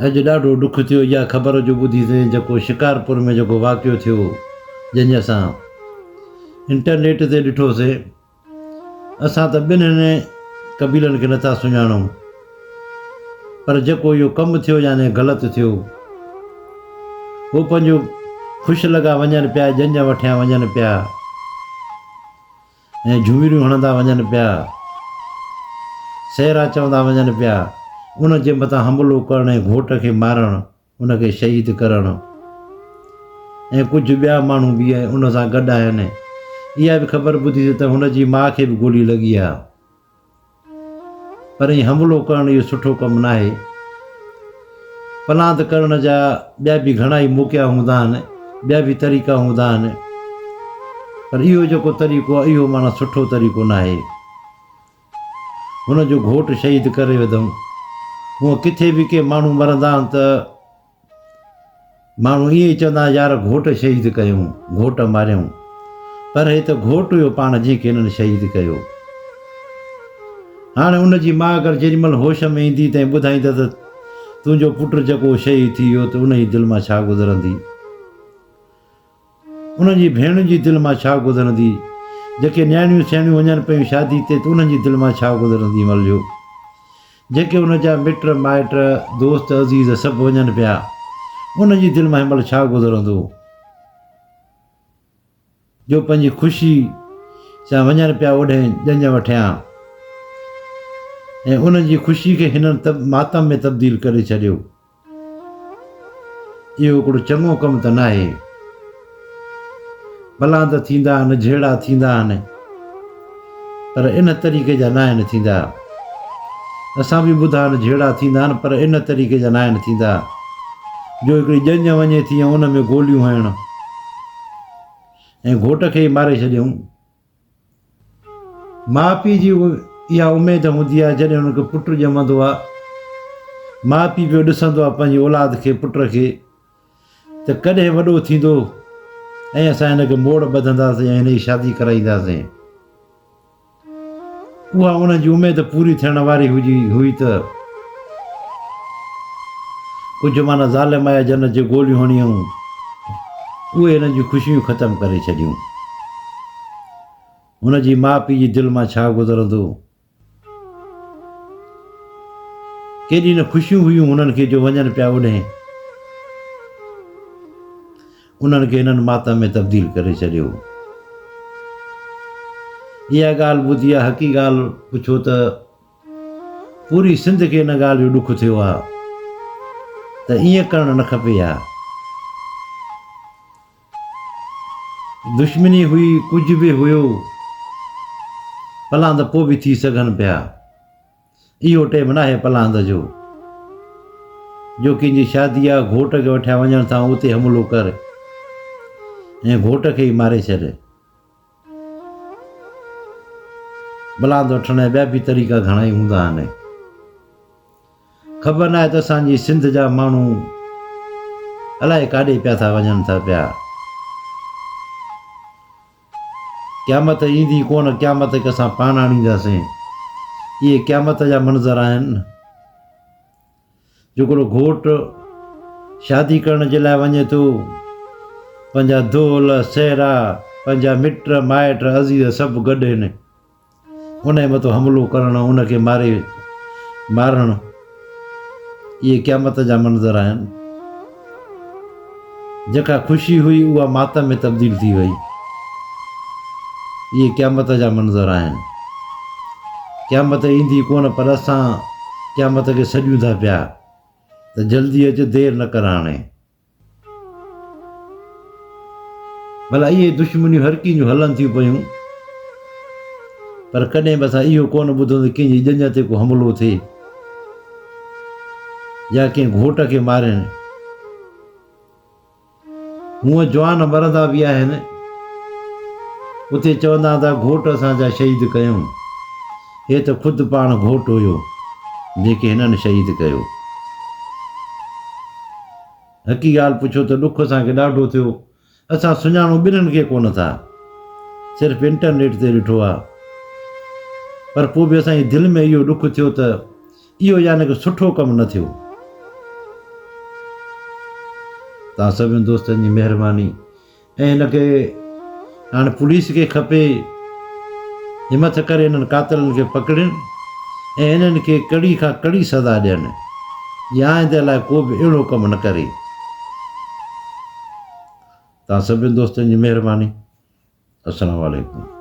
اڄ ڏاڍو ڏک ٿيو اها خبر جو ٻڌيسين جيڪو شڪارپور ۾ جيڪو واقعو ٿيو جنهن جي اسان انٽرنيٽ تي ڏٺوسين اسان ته ٻنهن قبيلن کي نٿا سڃاڻون پر جيڪو اهو ڪم ٿيو يعني غلط ٿيو هو پنهنجو خوش لڳا وڃن پيا ڄڃ وٺيان وڃن پيا ۽ جهمريون هڻندا وڃن پيا، سهرا چوندا وڃن پيا، ان جي مٿان حملو ڪرڻ ۽ گهوٽ کي مارڻ، ان کي شهيد ڪرڻ ۽ ڪجهه ٻيا ماڻهو به ان سان گڏ آهن. اها به خبر ٻڌيسين ته هن جي ماء کي به گولي لڳي آهي. پر ائين حملو ڪرڻ اهو سٺو ڪم ناهي. پلاند ڪرڻ جا ٻيا به گهڻا ئي موقعا هوندا آهن، ٻيا به طريقا هوندا آهن، پر اهو جيڪو طريقو آهي اهو معنيٰ سٺو طريقو ناهي. هن جو گهوٽ شهيد ڪري وڌم. هونء ڪٿي به ڪي ماڻهو مرندا آهن ته ماڻهو ائين ئي چوندا آهن يار گهوٽ شهيد ڪيون، گهوٽ ماريائون. پر هي ته گهوٽ هيو پاڻ جنهن کي هنن شهيد ڪيو. هاڻي ان جي ماء اگر جيڏي مهل هوش ۾ ايندي ته ۽ ٻڌائيندس ته تنهنجو پٽ جيڪو شهيد ٿي ويو ته ان جي دل مان ڇا گذرندي. انهن جي ڀيڻن جي دل مان ڇا گذرندي، جيڪي نياڻيون سياڻيون وڃن پيون شادي تي ته انهن جي دل مان ڇا گذرندي ملهيو. جيڪي ان جا مٽ مائٽ، دوست عزيز سڀ وڃن پيا، انهن جي دل مان هن مهل ڇا گذرندو، جو پنهنجي خوشي سان وڃن پيا اوڏهين ڄڃ وٺيان ۽ انهن جي خوشي کي هنن ماتم ۾ تبديل ڪري ڇڏيو. اهو هڪڙو چڱو ڪم ته ناهي. پلاند ٿيندا آهن، جهيڙا ٿيندا آهن، پر ان طريقي جا ناهن ٿيندا. اسان به ٻڌا آهن جهيڙا ٿيندا آهن، پر ان طريقي جا ناهن ٿيندا، جو هڪڙي ڄڃ وڃي ٿي ۽ ان ۾ گوليون هڻڻ ۽ گهوٽ کي ئي ماري ڇڏيائون. ماء پيء جي اها اميد هوندي آهي جڏهن هن کي پٽ ڄمندو آهي، ماء پيء پيو ڏسندو آهي پنهنجي اولاد کي، پٽ کي ته ڪڏهن وڏو ٿيندو ۽ اسان هن کي موڙ ٻڌنداسين ۽ هن جي شادي ڪرائينداسين. اها انهن جي اميد پوري ٿيڻ واري هجي هئي ته ڪجهه معنيٰ ظالم آيا جن اچي گوليون هڻيائون، اهي هنن جون خوشيون ختم ڪري ڇڏيون. هن جي ماء پيء جي دل مان ڇا گذرندو؟ ڪيڏي نه خوشيون هيون هنن کي جو وڃن پيا اوڏهين. انهن کي هنن ماتم ۾ تبديل ڪري ڇڏيو. اها ڳالهه ٻڌي آ حقي ڳالهه پڇو ته پوري سنڌ کي ان ڳالهه جو ڏک ٿيو آ ته ائين ڪرڻ نه کپي ها. دشمني هئي ڪجهه به هيو پلاند پوء به ٿي سگهن پيا. اهو ٽيم ناهي پلاند جو. جو ڪنهن جي شادي آ گهوٽ کي وٺيا وڃڻ ٿا اتي حملو ڪر ۽ گهوٽ کي ئي ماري ڇڏ. پلاند وٺڻ جا ٻيا به طريقا گهڻائي هوندا آهن. خبر ناهي ته اسان جي سنڌ جا ماڻهو الائي ڪاڏي پيا ٿا وڃن ٿا پيا. قيامت ايندي ڪونه، قيامت کي اسان پاڻ آڻينداسين. اهي قيامت جا منظر آهن. جيڪو گهوٽ شادي ڪرڻ جي لاء وڃي ٿو، پنهنجا دهل، سهرا، پنهنجا مٽ مائٽ، عزيز سڀ گڏ آهن. انهيء مٿان حملو ڪرڻ، ان کي ماري مارڻ، اهي قيامت جا منظر آهن. جيڪا خوشي هئي اها ماتم ۾ تبديل ٿي وئي. اهي قيامت جا منظر آهن. قيامت ايندي ڪونه پر اسان قيامت کي سڏيون ٿا پيا ته جلدي اچ دير نه ڪر هاڻي. ڀلا اهي دشمنيون هر ڪنهن جون هلن ٿيون پيون پر ڪڏهن به اسان اهو ڪونه ٻڌو ته ڪنهن جي ڄڃ تي ڪو حملو ٿئي يا ڪنهن گهوٽ کي مارين. هونء جوان مرندا به آهن، اتي چوندا آهن ته گهوٽ اسان جا شهيد ڪيائون. هي ته خود پاڻ گهوٽ هيو، جنهن کي هنن شهيد ڪيو. حقي ڳالهه پڇو ته ڏک اسان کي ڏاڍو ٿيو. اسان سڃاڻون ٻنهن کي ڪونه ٿا. صرف انٽرنيٽ تي ڏٺو آ. پر پوء به اسان جي دل ۾ اهو ڏک ٿيو ته اهو يعني ڪه سٺو ڪم نه ٿيو. توهان سڀني دوستن جي مهرباني ۽ هن کي هاڻي پوليس کي کپي همٿ ڪري انهن قاتلن کي پڪڙين ۽ انهن کي ڪڙي کان ڪڙي سزا ڏين جي آئنده لاء ڪو به اهڙو ڪم نه ڪري. توهان سڀني دوستن جي مهرباني. السلام عليڪم.